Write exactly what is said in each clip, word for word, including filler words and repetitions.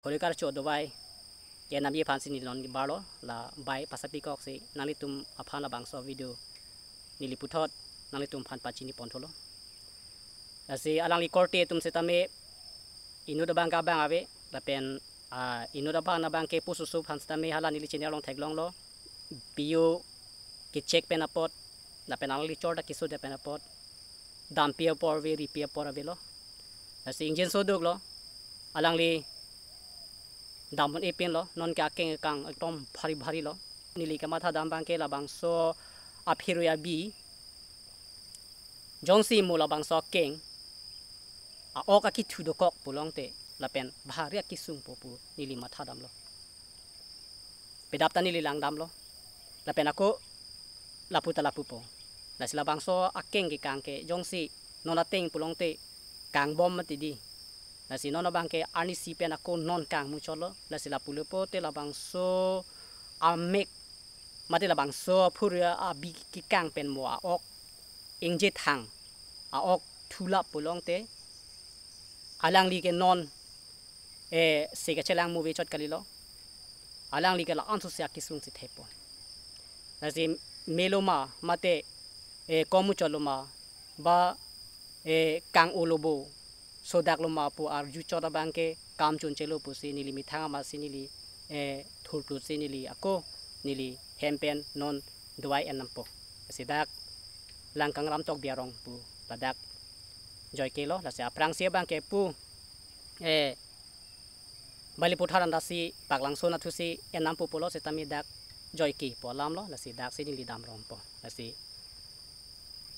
Holi karcho dovai kenamji aphan si neli non barlo, la bai pasapikok si nanglitum aphan labangso video neli puthot nanglitum aphan pachini ponthulo. Lasi alangli korte atum setame inut abang ke abang ave, lapen, ah, inut abang abang ke pususu aphan setame hala neli channel along theklonglo. Piyo kecheck pen apot, lapen alangli chorta kesodet pen apot, dampi apor ave, ripi apor avelo. Lasi ingjinso duklo, alangli dam un-e pinlo, non ke akeng kang ekdom bhari bhari lo. Neli kamathadam abang ke labangso aphirui abi, jongsi mo labangso akeng a-ok akethu dokok pulote, lapen bhari akesungpo pu neli mathadamlo. Pedap ta neli langdamlo. Lapen ako lapu ta lapupo. Lasi labangso akeng kekang ke jongsi non ateng pulote kangbom mati di. Lasi non abang ke arnisi pen ako non kangmuchotlo. Lasi lapu le pote labangso amek mate labangso aphurui abi kekang pen mo a-ok ingjethang a-ok thulap pulote, alangli ke non, eh, se kachelang movie chot kalilo. Alangli ke la-anso si akesung si thepo. Lasi melo ma mate, eh, komuchotlo ma ba, eh, kang-olo bo, sodak lo ma pu arju chot abang ke kam chunchelo pusi neli methang amat si neli, eh, thurtut si neli ako neli hem pen non dovai ennampo. Lasi dak Langkangram Tokbi arong pu ladak Joyke lo, lasi aphrangsi abang ke pu, eh, Balipathar anta si Paklangso nathu si ennampo pulo setame dak Joyke pu alam lo, lasi dak si neli damrongpo. Lasi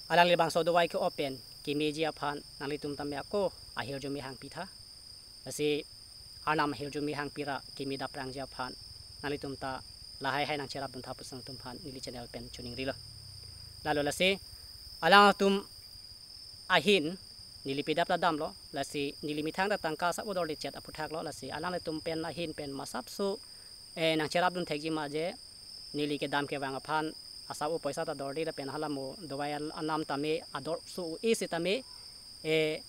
alangli bangso dovai ke-open kemeji aphan nanglitum tame ako ahirjume hangpitha. Lasi Arnam ahirjume hangpira keme daprangji aphan nanglitum ta lahai hai nangcherapduntha pusi nangtum aphan neli channel pen choningrilo. Lalo lasi alangtum ahin neli pedap ta damlo, lasi neli methang ta tangka asap odor lechet aphuthak lo, lasi alanglitum pen ahin pen masapso, eh, nangcherapdun thekji ma je neli kedam kevang aphan asap o poisa ta dordi lapen hala mo dovai al-, anam tame ador su u isi tame, eh,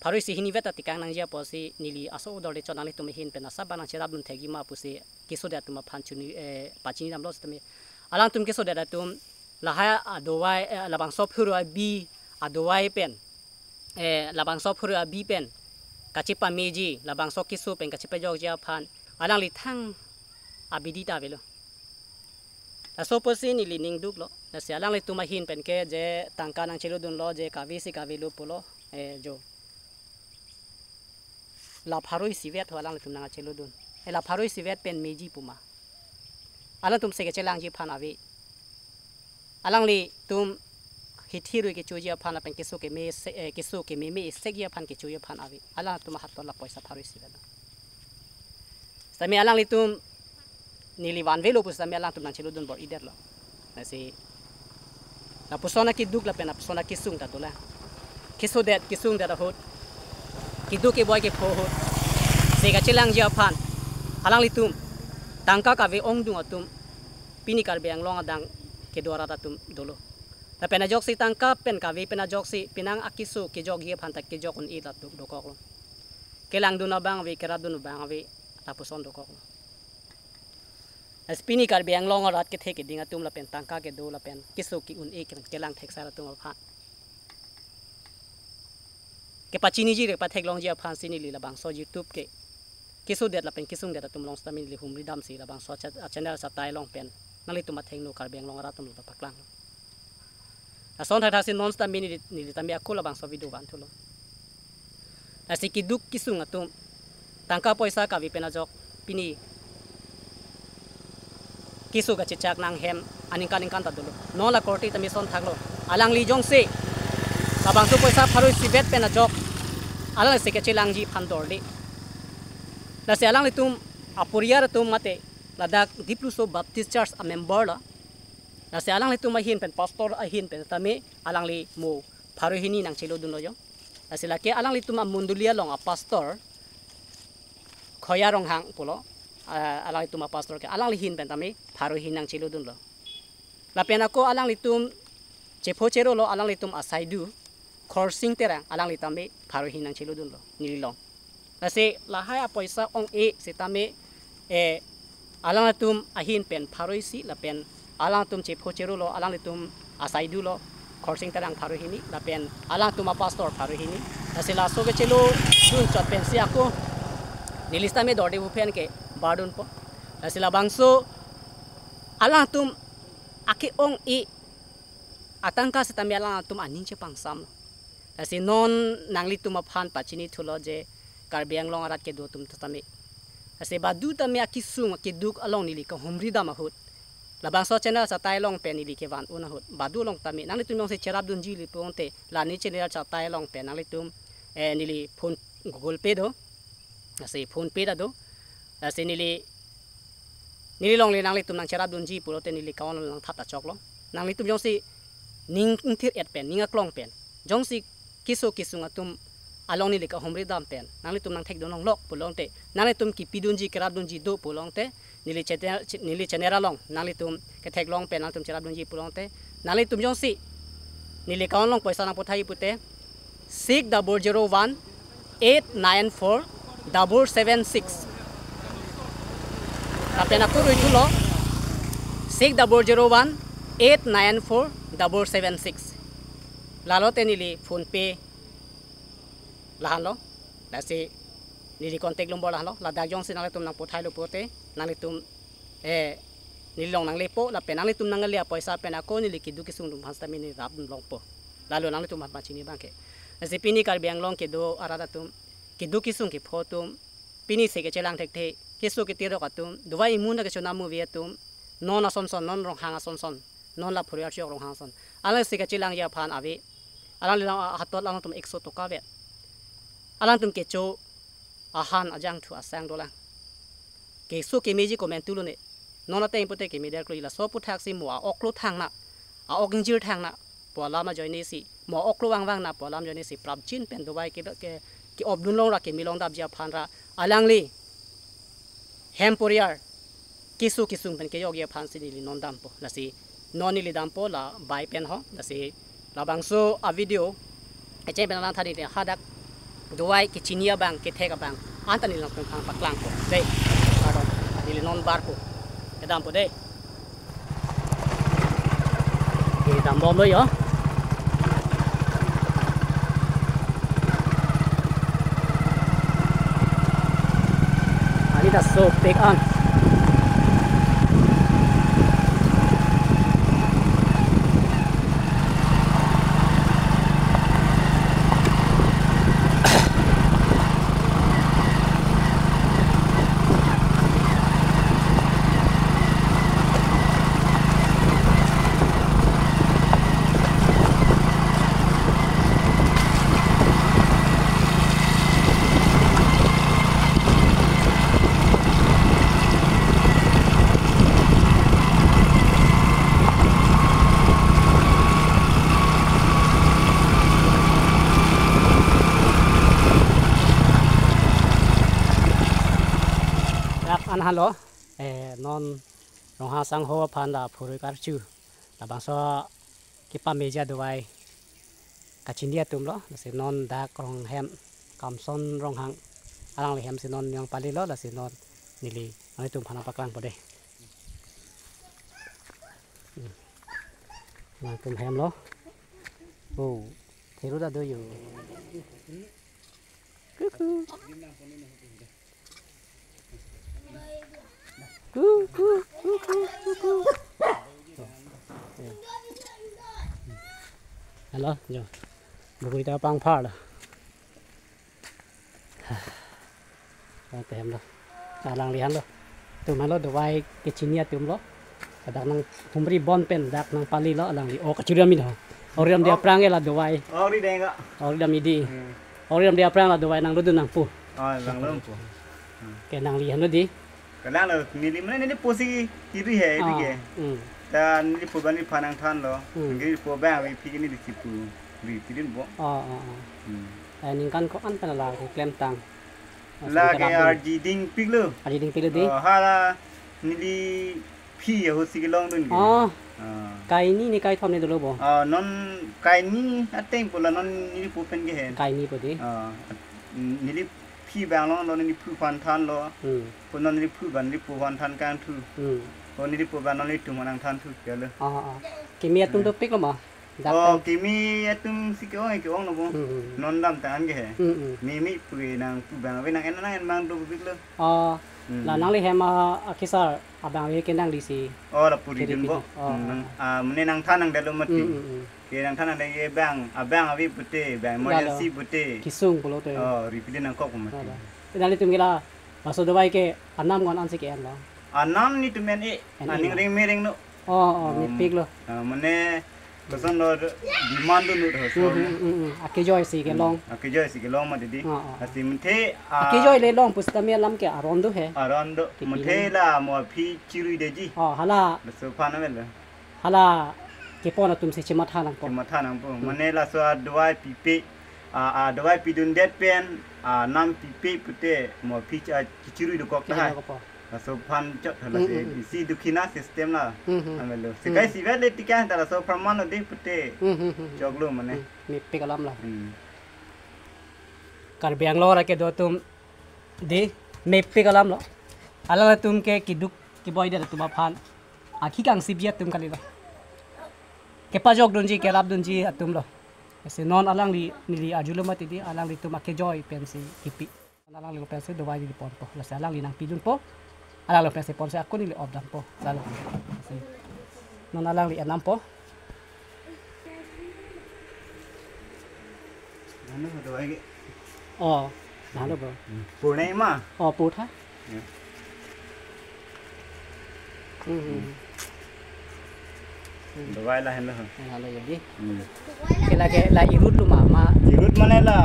pharo isi hini vet ta tekang nangji apotsi neli asap odor lechet nanglitum ahin pen asap ba nangcherapdun thekji ma pusi kesodet atum aphan chuni, eh, pachini damlo setame. Alangtum kesodet atum lahai adovai, eh, labangso phurui abi adovai pen, eh, labangso phurui abi pen kachepameji, labangso keso pen kachepajokji aphan alangli thang abidi ta avelo. Laso pusi neli ning duklo. Lasi alanglitum ahin pen ke je tangka nangchelodunlo, je kave si kavelo pulo, eh, jo. La pharo isi vet ho alanglitum nangchelodun. Eh, la pharo isi vet pen meji puma. Alangtum se kachelangji aphan ave. Alanglitum hithi rui kechoji aphan lapen keso keme se-, eh, keso kememe isekji aphan kechoji aphan ave. Alangtum ahaton la poisa pharo isi vet. Setame alanglitum neli vanvelo pu setame alangtum nangchelodun bor-idetlo. Lasi lapuson akeduk lapen lapuson akesung ta dolang. Kesodet kesungdet ahut, keduk keboi kepho ahut, se kachelangji aphan alanglitum tangka kave ongdung atum pini Karbi Anglong adang kedo arat atum dolo. Lapen ajoksi tangka pen kave pen ajoksi penang akeso kejokji aphan ta kejok un-e ta do-, dokoklo. Kelangdun abang ave, kerapdun abang ave, lapuson dokoklo. Lasi pini Karbi Anglong arat kethe keding atum lapen tangka kedo lapen keso ke-un-e ke-, kelang theksar atum aphan kepachiniji re patheklongji aphan si neli labangso YouTube ke kesodet lapen kesungdet atum along setame neli humri damsi labangso cha-, channel satai along pen nanglitum athengno Karbi Anglong arat atum lo ta paklang. Lason thakthak si non setame neli, neli tame ako labangso video vanthulo. Lasi keduk kesung atum tangka poisa kave pen ajok pini keso kachechak nanghem aningkan ningkan ta dolo. Non la korte tame son thaklo. Alangli jongsi labangso poisa pharo isi vet pen ajok alangli se kachelangji aphan dordi. Lasi alanglitum aporiar atum mate ladak Dipluso Baptist Church a-member lo. Lasi alanglitum ahin pen pastor ahin pen tame alangli mo pharo hini nangchelodunlo jo. Lasi lake alanglitum amondoli along apastor Khoya Ronghang pulo, ah, alanglitum apastor ke alangli ahin pen tame pharo hini nangchelodunlo. Lapen ako alanglitum chepho cherolo alanglitum asaidu Khorsing Terang alangli tame pharo hini nangchelodunlo neli along. Lasi lahai apoisa ong-e sitame, eh, alangtum ahin pen pharo isi lapen alangtum chepho cherulo, alanglitum asai dulo, Khorsing Terang pharo hini lapen alangtum apastor pharo hini. Lasi laso kechelo dunchot pensi ako neli sitame dorde buphen ke bardunpo. Lasi labangso alangtum ake-ong-e atangka sitame alangtum aning chepangsamlo. Lasi non nanglitum aphan pachinithulo je Karbi Anglong arat kedo atum tame. Lasi badu tame akesung akeduk along neli kahumri dam ahut, labangso channel chatai along pen neli kevan un ahut, badu along tame nanglitum jongsi cherapdunji pulote, la neli channel chatai along pen nanglitum, eh, neli phone, Google Pay do, lasi PhonePe ta do. Lasi neli, neli longle nanglitum nangcherapdunji pulote neli account nangthap ta choklo. Nanglitum jongsi ning ingthir-et pen, ning aklong pen, jongsi keso kesung atum along neli kahumri dam pen nanglitum nangthekdun longlok pulote, nanglitum kepidunji kerapdunji do pulote, neli channel, neli channel along nanglitum ketheklong pen nanglitum cherapdunji pulote, nanglitum jongsi neli account along poisa nangpathai pute, six double zero one eight nine four double seven six. Lapen ako rui thulo, six double zero one eight nine four double seven six. Lalo te neli PhonePe lahenlo. Lasi neli contact number lahenlo. Ladak jongsi nanglitum nangpathailo pulote, nanglitum, eh, neli along nanglepo, lapen nanglitum nangle apoisa pen ako neli keduk kesung atum aphan sitame neli rapdun longpo. Lalo nanglitum aphan pachini abang ke. Lasi pini Karbi Anglong kedo arat atum, keduk kesung kepho atum, pini se kechelang thekthe, keso ketirok atum, dovai imun ta kechonam muvi atum, non asonson, non Ronghang asonson, non la Phurui Archok Ronghang ason, alangli se kachelangji aphan ave, alangli along ahatot alangtum ekso toka ave. Alangtum kecho ahan ajangthu asang dolang. Keso kemeji komantu lone. Non ateng pute keme der klo, laso aputhaksi mo a-ok lo thangnat, a-ok ingjir thangnat pu alam ajoinesi, mo a-ok lo vangvangnat pu alam ajoinesi prapjin pen dovai ke, ke, ke-opdun longra, keme longdapji aphan ra alangli hem poriar keso kesung pen kejokji aphansi neli non dampo. Lasi non neli dampo la bai pen ho. Lasi labangso avideo kecheng pen alang thani te hadak dovai kechini abang, kethek abang anta neli nangphan paklangpo. Dei, pardon, neli non barpo. Kedampo dei. Kedambomlo yo. Ani ta sopik an. Dak an halo, eh, non Ronghang asangho aphan la Phurui karchu, labangso kepameji adovai kachini atumlo. Lasi non dak Ronghem, Kamson Ronghang alangli hemsi non nangpalilo, lasi non neli nanglitum aphan paklangpo dei. Hmm. Nangtum hemlo. Oh, theru ta do yo. Kuku. Kuku, kuku, kuku. Halo, jo. Bukui ta pangphar lo. Hah. Atem lo. Alangli henlo. Atum henlo, dovai kechini atumlo. Ladak nanghumri bon pen dak nangpalilo alangli. Oh, kachuriam ini ho. Ori dam dia Oh. Aphrang ke la dovai. Ori dam enggak? Ori dam ini. Hmm. Ori dam dia aphrang la dovai nanglutdun nangpo. Oh, nanglutdun po. Hmm. Ke nangli henlo dei. Kalang lo, neli mane neli pusi kiri he, ini Ah, ke. Hmm. Ta neli po bani phanang thanlo. Hmm. Neli po bang, wi phi neli sipu. Wi pidin bo. Oh, oh, oh. Hmm. Eh, ningkan ko-an pen la klemtang? Lake arjiding piklo. Arjiding piklo dei? Oh, hala neli phi ahutsi kelongdun ke. Oh. Ah. Kaini ni kaithom ni dolo bo? Ah, non kaini ateng pu la non neli po pen ke he. Kaini po dei? Ah, neli Ki bang lo, lo neliphu aphan thanlo. Hmm. Ko non neliphu abang neliphu aphan than kangthu. Hmm. Ko neliphu abang non nelitum aphan nangthanthu kelo. Ah, ah. Kimi atum Hmm. dopiklo ma? Dak Oh, kan? Kimi atum si ke-ong, ke-ong lo bo. Hmm, hmm, hmm. Non dam tangan ke he. Hmm, hmm. Mimi pu ke nangpu abang, ave nang-en nang-en abang dopiklo. Ah, Hmm. la nangli hem a, akesar abang ave ke nangli si. Oh, lapu ridun Kiri bo. pini. Oh, Hmm, nang, oh. ah, mane nangthan nangdetlo mati. Hmm, hmm, hmm. Ke nangthan nangdet ke abang, abang ave pute, abang Lalo. emergency pute. Kesung pulote. Oh, ripide nangkok mati. Lalo. Nangtum ke la, laso dawai ke anam ko-an ansi ke-enlo? Anam netum en-e, En-e aning lo. ring me ring no. Oh, oh, Hmm. mepiklo. Ah, mane, koson lo demand dunut ho, Hmm, so hmm, ne. hmm, hmm. Akejoi si kelong. Hmm, akejoi si kelong mati di. Oh, oh. Lasi manthe, ah, Akejoi le long pusitame alam ke aron do he. Aron do. Kipini. Manthe la mo aphi chirui detji. Oh, hala. Laso aphan avel lo. Hala kepon atum si chematha nangpo. Chematha nangpo. Hmm. Mane laso adawai pipe, ah, adawai pidundet pen, ah, anam pipe pute mo aphi cha-, chirui dokok Chirui tahai. dokokpo. Laso aphan chot hala Hmm, se hmm, hmm. isi dukhina system la. Hmm, hmm. Amelo. Hmm. Sekai sivet le tikang ta laso apharman lo de pute. Hmm, hmm, hmm, hmm. Choklo mane. Hmm. Mepik alam lo. Hmm. Karbi Anglong ra kedo atum de mepik alam lo. Alanglitum ke keduk keboi det atum aphan. Akhi kangsipji atum kalilo. Kepajok dunji, kerap dunji atum lo. Lasi non alangli neli arjulo mati di, alanglitum akejoi pensi kipi. Alangli pensi dawai di ponpo. Lasi alangli nangpidunpo. Alangli pensi ponsi ako neli op dampo. Lalo. Lasi non alangli enampo. Nano dawai ke. Oh, nano bro. Hmm. Pur nai ma? Oh, pur tha. Ya. Hmm, hmm, hmm. Dawai la henlo. Henlo ya di. Hmm. Ke la ke la irut lo ma, ma. Irut mane la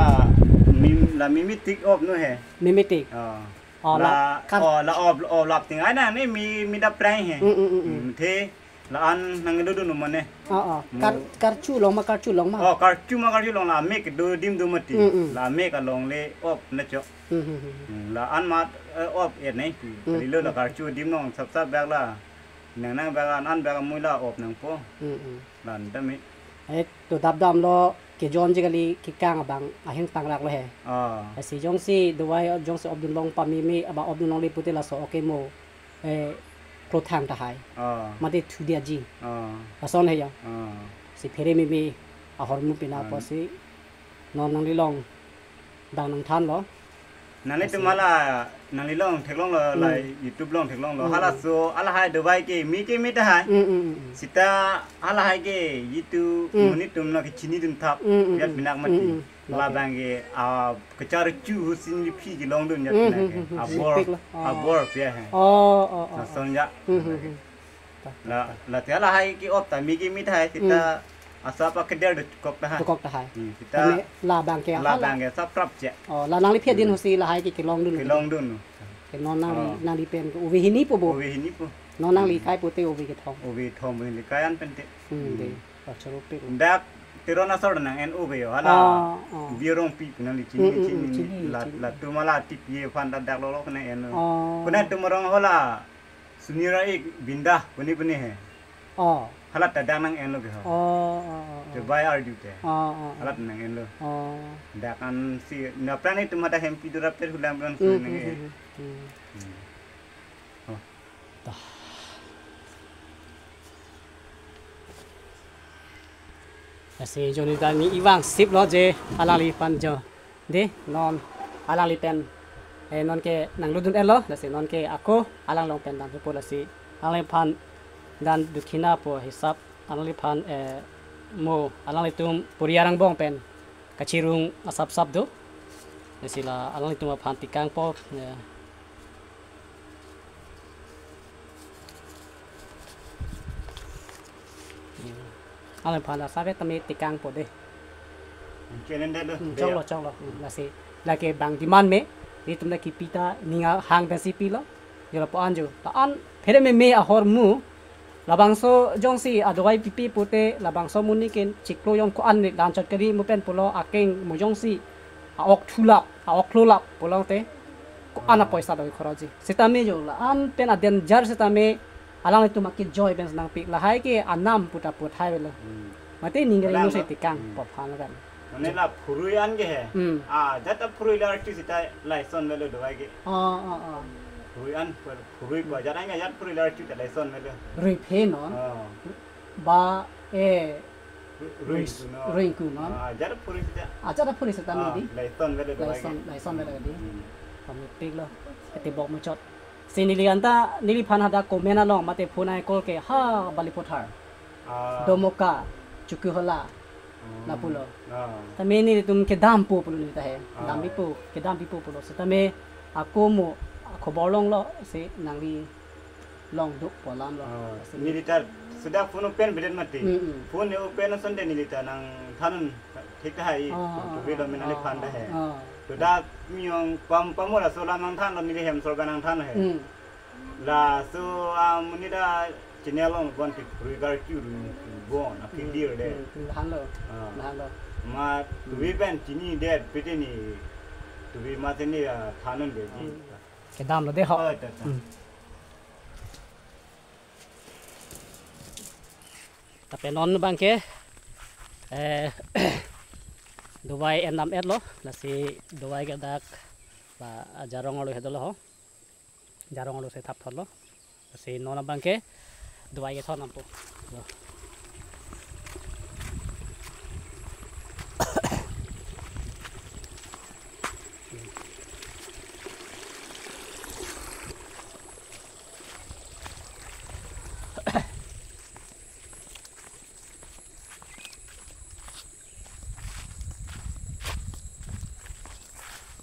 mim-, la mimi tik op no he. Mimi tik. Oh. Oh, la, la kar- oh, la op, op lap ting ai na ni mi, mi da prank he. Mm, mm, mm, mm. Hmm, the la-an nangdodun mane. Oh, oh. Mo- Kar-, karchu long ma, karchu long ma. Oh, karchu ma, karchu long la mek do dim do mati. Mm, mm. La mek along le op na chok. Mm, mm, mm, mm. Hmm, la-an mat, eh, op et nai. Mm, kalilo la mm. Karchu dim nong sap sap bag la. Nang nang bag an, an bag amui la op nangpo. Mm, mm. La-an dam mi. Eh, to dap damlo kejonji kali, kekang abang aheng pangrak lo he. Ah. Lasi jongsi dawai jongsi opdun long pameme abang opdun longle pute laso oke mo, eh, klothang tahai. Ah. Mate thudiaji. Ah. Lason he ya. Ah. Si phere meme ahormu pina Ah. Apotsi non nangli along dang nangthanlo. Nanglitum Lasi. Hala, nangli along theklonglo, Hmm. La YouTube along theklonglo. Hmm. Halaso, halahai dawai ke, mi ke mi tahai. Hmm, hmm, hmm, hmm. Seta halahai ke, YouTube, Hmm. monit atum na kechinidun thap, Hmm, hmm, biat hmm. Binak mati. Hmm, hmm. Labang ke, ah, kecharchu husin liphi kelongdun ya Hmm, binak hmm, ke. Hmm, hmm. Abor, Lipik lo. Oh. Abor pia hai. Oh, oh, oh, oh. Lason ya. Hmm, hmm, hmm. La, la te halahai ke op ta mi ke mi tahai seta Hmm. asap akeder dokok tahai. Dokok tahai. Hmm, seta Tame labang ke hala. Labang ke sap prap che. Oh, la nangli phi adin Hmm. Husi lahai ke kelongdun. Kelongdun. Ke non nangli, Oh. Nangli pen ke uve hini po bo. Uve hini po. Non nangli Hmm. Kai pote uve kethom. Uve thom uve hini kai an pen te. Hmm, Hmm. De. Pachoro pe. Dak Teron asor nang en uve yo. Hala. Oh, oh. Biorong pi pu nangli chini Hmm, hmm, chini hmm, chini, la, chini. Latum hala tipi aphan dak dak lolo kena en. Oh. Kuna tum arong hala. Sunira ik binda puni puni he. Oh. Halat ta dak nang enlo ke ho. Oh, oh, oh, oh. Te bai arju te. Oh, oh, oh. Halat nang enlo. Oh. Dak an si na prani tum hada hempi dura per hulam ran Hmm, suni nang hmm, e. Hmm, hmm. Hmm. Oh. Tah. Lasi joni ta ni ivangsip lo je alangli pan jo. De, non alangli pen, eh, non ke nangdodun etlo, lasi non ke ako alang along pen dang po lasi alangliphan dan dukhina po hisap alangliphan, eh, mo alanglitum puriarang bong pen kachirung asap sap do. Lasi la alanglitum aphan tikang po, eh, Alangliphan la save tame tikang po de. Challenge da do. Hmm, choklo, choklo. Hmm, lasi lake bang demand me, netum na kipi ta ning hang pensi pilo. Yo lapu-an jo. La-an phere meme ahormu. Labangso jongsi adawai pipe pute labangso amonit ke chiklo jong ko-an ne lanchot kari mo pen pulo akeng mo jongsi a-ok thulap, a-ok thlulap pulote ko-an apoisa do khoroji. Sitame jo la-an pen a-danger sitame alanglitum akejoi pen nangpi lahai ke anam puta put hai velo. Hmm. Mate ning ring Alang no se lo. Tikang Hmm. Pop han kan. Mane la phurui an ke he. Hmm. Ah, jat ta phurui la artist ta lason avelo Dubai ke. Oh, oh, oh. Phurui an, phurui ko jat an ke jat phurui la artist ta lason avelo. Ruiphe non. Oh. Ba e Ru-, rui Ruis-, suno. Ruiku non. Ah, jat phurui sita. Ah, jat phurui sita Ah, medi. Lason avelo Dubai ke. Lason, lason avelo di. Hmm. Kami tik lo. Ketibok muchot. Si neli anta, neliphan hadak comment along mate phone ai call ke ha Balipathar. Ah. Domoka, Chokihola, Oh. lapulo. Ah. Tame nelitum kedampo pulo neli ta he. Ah. Dampipo, kedampipo pulo. Setame ako mo khobor longlo si nangli longduk pu alam lo. Ah. Si neli ta sudah phone open bidet mati. Mm, mm. Phone open asonte neli ta nangthan thik tahai. Ah, ah, Tubi lo ah, min ah, aliphan ta he. Ah. To dak miyong pam pamura so alam nangthanlo neli hem sorga nangthan he. Mm. Laso amonit a channel along bon ti phurui karkli ru bon a clear de. Hmm, hmm, lahan lo. Ah. Lahan lo. Ma Tubi pen chinidet pete ni Tubi mate ni, ah, than un de ji. Hmm. Kedam lo de ho. Oh, ta, ta. Hmm. Lapen non abang ke, eh, Dubai endam et lo, lasi Dubai ke dak la Jarong arlo he dolo ho. Jarong arlo si thap thotlo. Si non abang ke Dubai kethon dampo.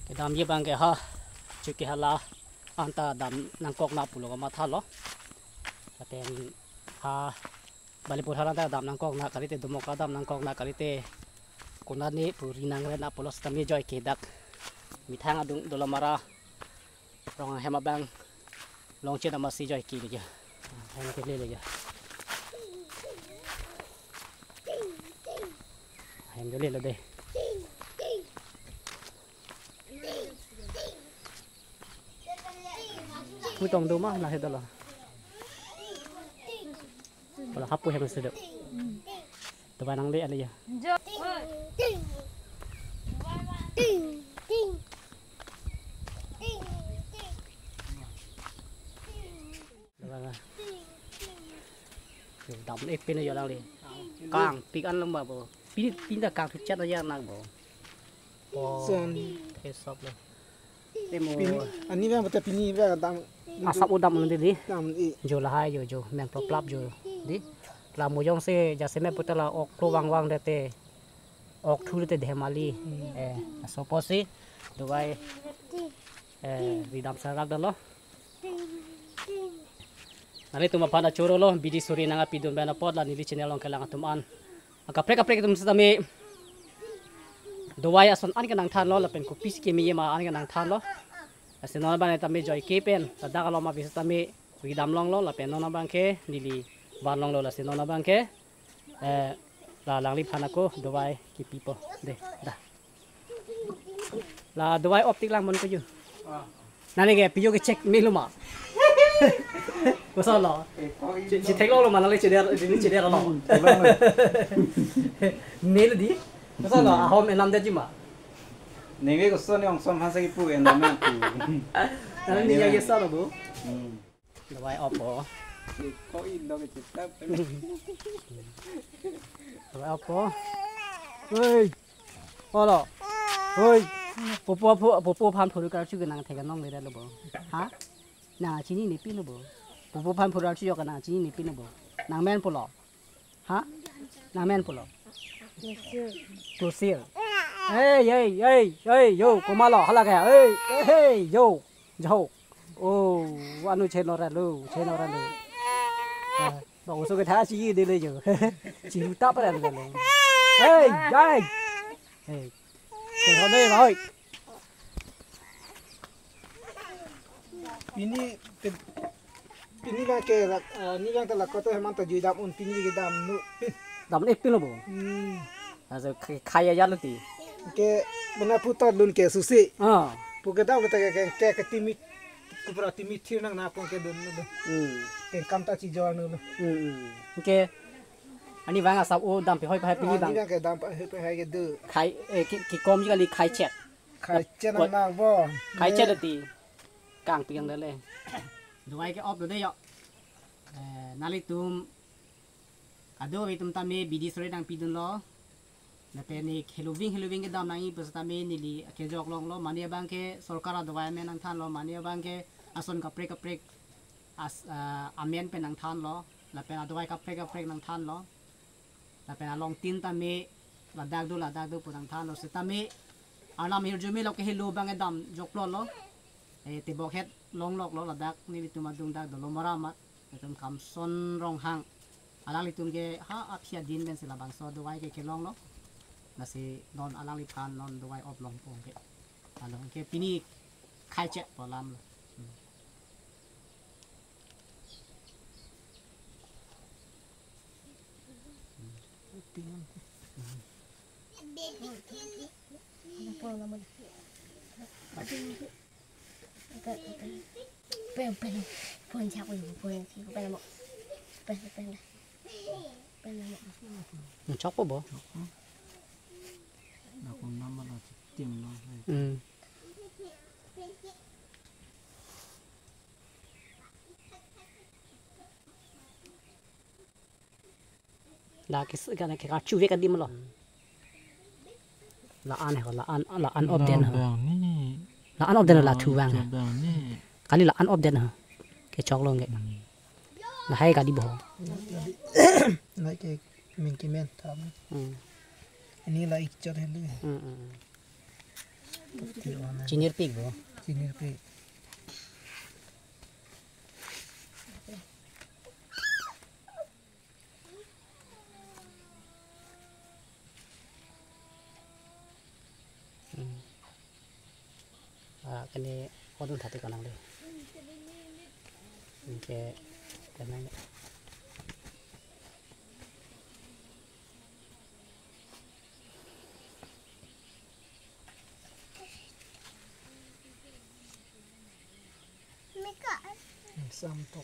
Kedamji abang ke ha, Chokihola anta dam nangkok nang pulo kamathalo. Lapen ha Balipathar anta dam nangkok nang kalite, Domoka dam nangkok nang kalite, konat ni puri nangre nang pulo setame joi ke dak. Methang adung dolo mara rong ahem abang longchit amatsi joi ke le ja. Hem ke le le ja. Hem jo le lo de. Pu tong do ma la he dolo. Kalau hapu hem sudah. Dubai nangle ale ya. Jo. Dubai ba. Dam ek pin ya lang le. Kangpik an lamba bo. Pin, pin ta kangpik chat ya nang bo. Po. Son. Ke sop lo. Temo. Pin, ani bang bata pini bang dam. Asap udam nanti di. Dam i. Jo lahai jo jo. Meng plop plap jo. Di. La mujong se jase me puta la ok klo wang wang dete. Ok thu dete dhemali. Hmm. Eh, asopo si. Dubai. Eh, ridam sarak dalo. Nanglitum aphan achoro lo, bidi suri nangpi dun pen apot la neli channel along kelang atum an. Akaprek kaprek atum setame Dubai ason an ke nangthanlo, lapen kopisi keme ma an ke nangthanlo. Lasi non abang tame joi ke pen, ladak alom abis tame ridam longlo, lapen non abang ke neli van longlo, lasi non abang ke, eh, la langliphan ako Dubai kipipo. De, dah. La Dubai optik lang mon ko ju. Nangli ke piyo ke check melo ma. Koson lo. Che, che theklonglo ma nangli chedar, neli chedar lo. Melo di. Koson lo, ahom enam daji ma. Nengve koson ni ongsom hansa kipu enam na pu. Nangli ni ya sa lo bo. Hmm. Dubai opo. Ko indo ke chita. Dubai opo. Hei. Olo. Hei. Pupu, pupu, pupu aphan phurui karchu ke nang thek nong le lo bo. Ha? Nang chinine pin lo bo. Pupu aphan phurui karchu jo ke nang chinine pin lo bo. Nang men pulo. Ha? Nang men pulo. Klosir. Hey, hey, hey, hey, yo, komatlo, hala kaya, hey, hey, hey, yo, jo. Oh, anu cheno ra lo, cheno ra lo. Ah, ba uso ke tha chi de le jo. Chi ta pa ra lo. Hey, hey. Hey. Ke ho de ba oi. Pini, pin-, pini bang ke la, ah, ni bang ke la koto heman ta jui dam un pini ke dam nu. Dam ek pin lo bo. Hmm. Asa kaya ya lo ti. Ke bena putar lun ke susi. Ah. Pu ke dam lo ta ke, ke, ke timi, kupra timi thir nang na pon ke dun nu. Hmm. Ke kam ta chi jor nu. Hmm, hmm. Ke Arnivang asap o dampi hoi pahai pini bang. Arnivang ke dampi hoi pahai ke do. Khai, eh, ke, kekom ji kali khai chet. Khai chet nang nang bo. Khai chet ti. Kangpi kangdele. Duai ke op do de yo. Eh, nanglitum kadokave atum tame bidi sore nangpidunlo. Lapen ne heloving heloving kedam nangji pu setame neli kejok longlo, mane abang ke sorkar adawai amen nangthanlo, mane abang ke ason kaprek kaprek as, ah, amen pen nangthanlo, lapen adawai kaprek kaprek nangthanlo, lapen alongtin tame ladak do ladak do pu nangthanlo, setame arnam hirjume lo ke helo abang kedam joklo lo, eh, tebok het longloklo ladak nelitum adung dak dolo mara amat. Itum Kamson Ronghang. Alanglitum ke ha aphi adin pensi labangso duai ke kelonglo. Lasi non alangliphan non duai op longpo ke. Along ke pini khai chet po alam lo. Hmm. Pen, pen, pen, chak, pen, pen, pen, pen, pen, pen, pen, pen, pen, pen, pen. Chok po bo? Ako naman ang tim na. Hmm. La ke, ke, ke kachu vek adim lo. La-an he, la-an, la-an op den ho. Bang ni. La-an op den la thu vang. Bang ni. Kali la-an op den ho. Kechok lo nge. Hmm. Lahai kali bo. Lahai ke mingki men tham. Hmm. Ini la ikchar helu. Hmm, hmm, hmm. Chinir pik bo. Chinir pik. Hmm. Ah, kene odun thati kanang le. Oke, tenang. Sam tok.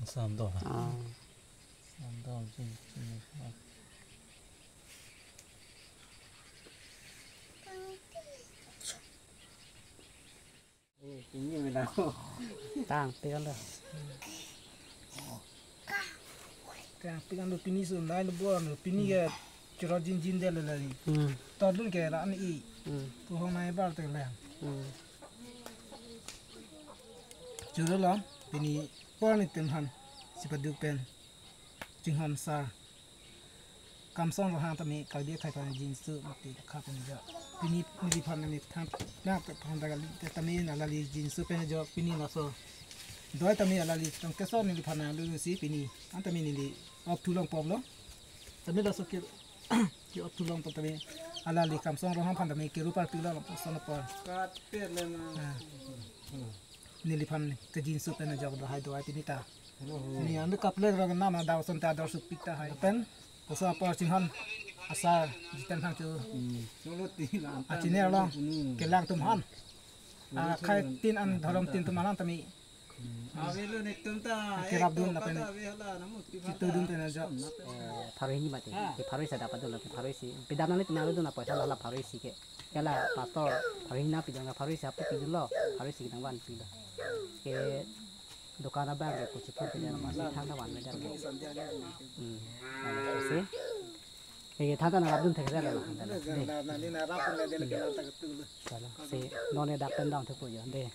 Sam tok. Ah. Sam tok, chin, chin. Tang, pegang dah. Tang, pegang dah pini sun, lain buan, pini ke churot jinjin deh lelai. Hmm. Todun ke la ani. Hmm. Puhong nai bar te leng. Hmm. Churo lo, pini por ni temhan, sipaduk pen, chinghon sa. Kamson Ronghang tame Karbi akhei aphan jinso mati kha pen jo. Pini neliphan ne than na phan ta kali tame nalali jinso pen jo pini laso. Doi tame alali tong keso neliphan na lu si pini. An tame neli op thu longpo lo. Tame laso ke ke op thu longpo tame alali Kamson Ronghang aphan tame keru parpik lo longpo son apor. Kat pe le na. Ah. Neliphan kejinso pen ajok do hai do hai pini ta. Hello. Ni anu kaplek rok nama daw son ta dor supik ta hai. Pen, koso apor chinghon asar jiten thang chu. Hmm. Solo ti la. Achine lo, hmm, kelang atum han. Hmm. Ah, khai tin an dhorom tin atum alang tame. Hmm. Avelo netum ta, kerap dun lapen. Ave hala namu ti chitudun pen ajok. Eh, pharo hini mati. Ah. Ke pharo isi dapat dun, ke pharo isi. Pedam nang ni tumang dun apa, hala pharo isi ke. Kala pastor, pharo hini na pidun, pharo isi apu pidunlo, pharo isi nangvan pidun. Ke dukan abang ke kuchipur pidun, masih thang ta van pidun. Hmm, si. Ke thang ta nang abdun thek rela. Salah, si. Non ne dak pen dam thek po jo, de.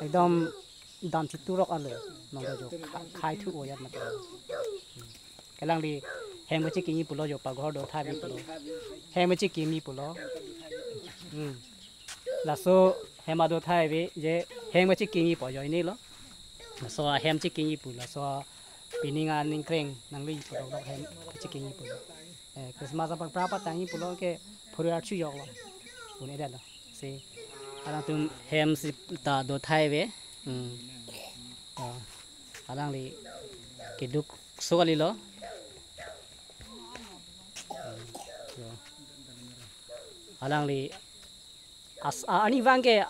Ekdom dam chiturok alo, nong do jo kha-, khai thu oyat mati. Kelang di hem kachekimi pulo jo paghor do thabi pulo. Hem kachekimi pulo. Hmm. Laso hem ado thabi je hem kachekimi po jo ini lo. Laso hem chekimi pulo. Laso pining aning kreng nangli pulo lo hem kachekimi pulo. Eh, Christmas aphan prapra tangji pulo ke phurui archu joklo. Un-e detlo. Si alangtum hem sita do thai ave. Hmm. Ah, alangli keduk so kalilo. Hmm. Yo. Alangli as, ah, arnivang ke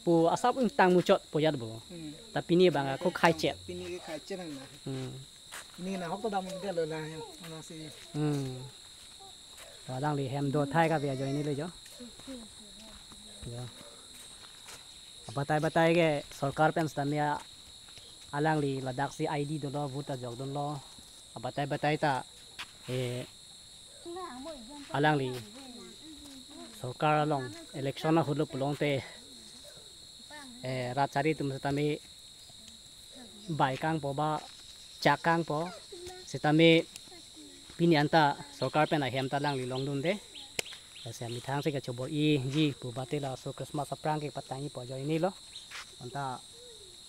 pu asap ingtang muchot po jat bo. Hmm. Ta pini abang ako khai chet. Pini ke khai chet nang na. Hmm. Ini na hok to dam ke lo la ya. Ano si. Hmm. Alangli hem do thai kave ajoine le jo. Jo. Abatai batai ke sorkar pen stamia alangli ladak si I D dolo, vote ajok dunlo. Abatai batai ta, eh, alangli sorkar along election ahut lo pulote, eh, rat chari atum sitame bai kangpo ba chak kangpo, sitame pini anta sorkar pen ahem ta alangli longdunde. Lasi amethang si kachobor-iji pu bate laso Christmas aphrang kepatangji pu ajoine lo. Anta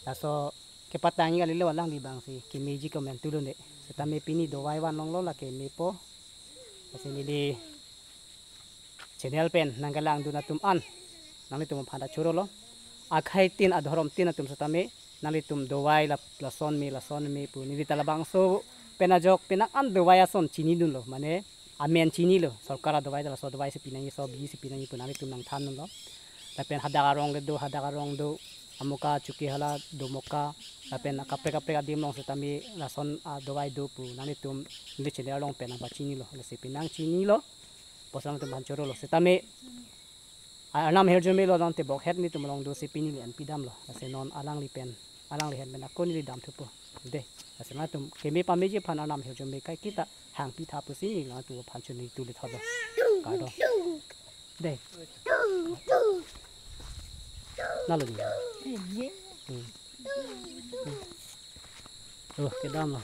laso kepatangji kali lo, alangli abang si kemeji komantu lo ne. Sitame pini dovai van longlo, lake mepo. Lasi neli channel pen nangkelangdun atum an nanglitum aphan ta chorolo. Akhei tin, adhorom tin atum sitame nanglitum dovai la, lason me, lason me pu neli ta labangso pen ajok penang an dovai ason chinidunlo, mane amen chinilo, sorkar adovai ta laso dovai si pinangji, so biji si pinangji pu nanglitum nangthandunlo. Lapen hadak arong le do, hadak arong do, Amoka, Chokihola, Domoka, lapen kaprek kaprek adim along sitame lason adovai do pu nanglitum neli channel along pen nangpachinilo. Lasi penang chinilo, pusi nanglitum aphan chorolo. Sitame Arnam ahirjume lo, non tebok het nelitum along do si pini le an pidamlo. Lasi non alangli pen, alangli het pen ako neli damthupo. De, lasi nangtum keme pameji aphan Arnam ahirjume kai kita hangpi tha pusi neli nangtum aphan choningri tu le thotlo. Kardom. De. Nalo ni. Hmm. Hmm. Oh, kedamlo.